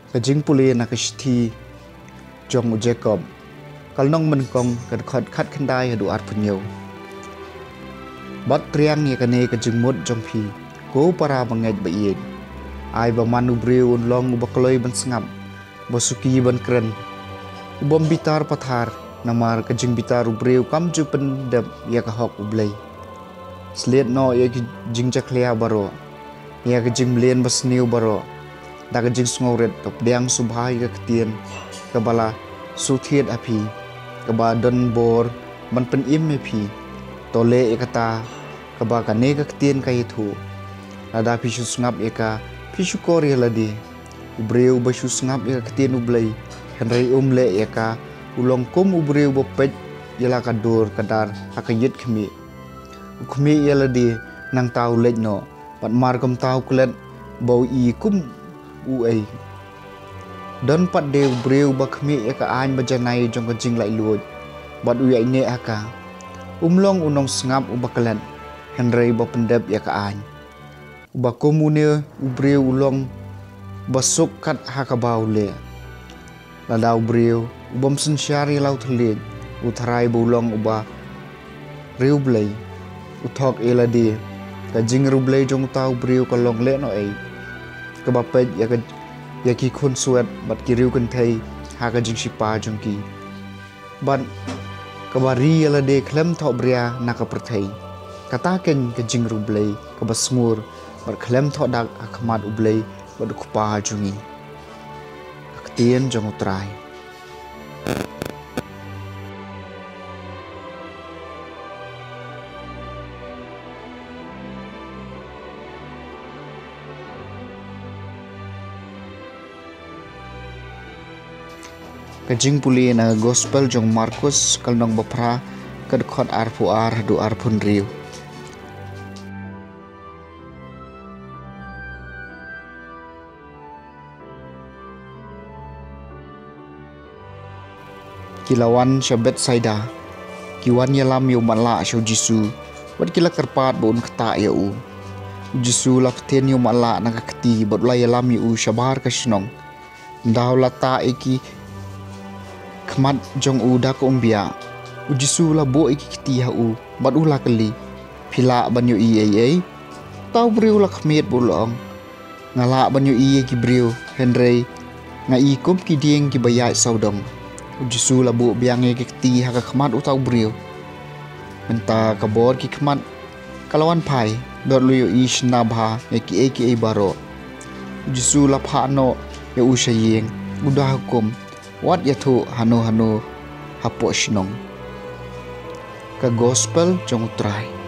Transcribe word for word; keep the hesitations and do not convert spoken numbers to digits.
Ka jingpule na ka shithi jong u Jakob, ka lynnong nyngkong, ka dkhot khatkhyndai haduh arphew hynñiew. Bad pdiang ïa kane ka jingmut jong phi, ko para bangeit ba ïeit, ai ba man u briew un long uba kloi ban sngap, ba suki ban kren, u bym bitar pathar, namar ka jingbitar u briew kam ju pyndep ïa ka hok U Blei. Sliet noh ïa ki jingjakhlia baroh, ïa ka jingmlien basniew baroh, da ka jingsngewrit, to pdiang sngewbha ïa ka ktien kaba la shu thied ha phi, kaba don bor ban pynim ïa phi. To leh ïa kata kaba kane ka ktien ka ïathuh. Lada phi shu sngap ïa ka, phi shukor ïa lade. U briew uba shu sngap ïa ka ktien U Blei, hynrei um leh ïa ka, u long kum u briew ba peit ïa la ka dur ka dar ha ka ïit khmih. U khmih ïa lade, nangta u leit noh, bad mar kumta u klet ba u i kum uei. Don pat de u briew ba khmih ïa ka aiñ bajanai jong ka jinglaitluid, bad u ïaineh ha ka. Um long u nongsngap uba klet, hynrei ba pyndep ïa ka aiñ. Uba kum une u briew u long ba suk kat ha kaba u leh. Lada u briew u bym synshar ïa la u thylliej, u tharai ba u long uba riewblei, u thok ïa lade. Ka jingriewblei jong uta u briew ka long lehnohei, kaba peit ïa ka, ïa ki khunswet bad ki riewkynthei ha ka jingshipa jong ki, bad kaba ri ïa lade khlem thohbria na ka pyrthei. Kata keiñ ka jingriewblei kaba sngur bad khlem thohdak ha khmat U Blei bad U Kpa jong ngi. Ka ktien jong U Trai. Ka jingpule na ka Gospel jong u Markus, ka lynnong ba phra, ka dkhot arphew ar haduh arphew hynriew. Ki la wan sha Bethsaida, ki wan ïalam ïa u matlah sha u Jisu, bad ki la kyrpad ba un ktah ïa u. U Jisu u la ktien ïa u matlah na ka kti, bad u la ïalam ïa u shabar ka shnong. Ynda u la tah ïa ki khmat jong u da ka umbiah, u Jisu u la buh ïa ki kti ha u, bad u la kylli, "Phi lah ban ïohi ei ei?" Uta u briew u la khmied bad u la ong, "Nga lah ban ïohi ïa ki briew, hynrei nga i kum ki dieng kiba ïaid sawdong." U Jisu u la buh biang ïa ki kti ha ka khmat uta u briew. Mynta ka bor ki khmat ka la wan phai, bad u la ïohi shynna bha ïa kiei kiei baroh. U Jisu u la phah noh ïa u sha ïing, u da hukum, "Wat ïathuh hano hano hapoh shnong." Ka Gospel jong U Trai.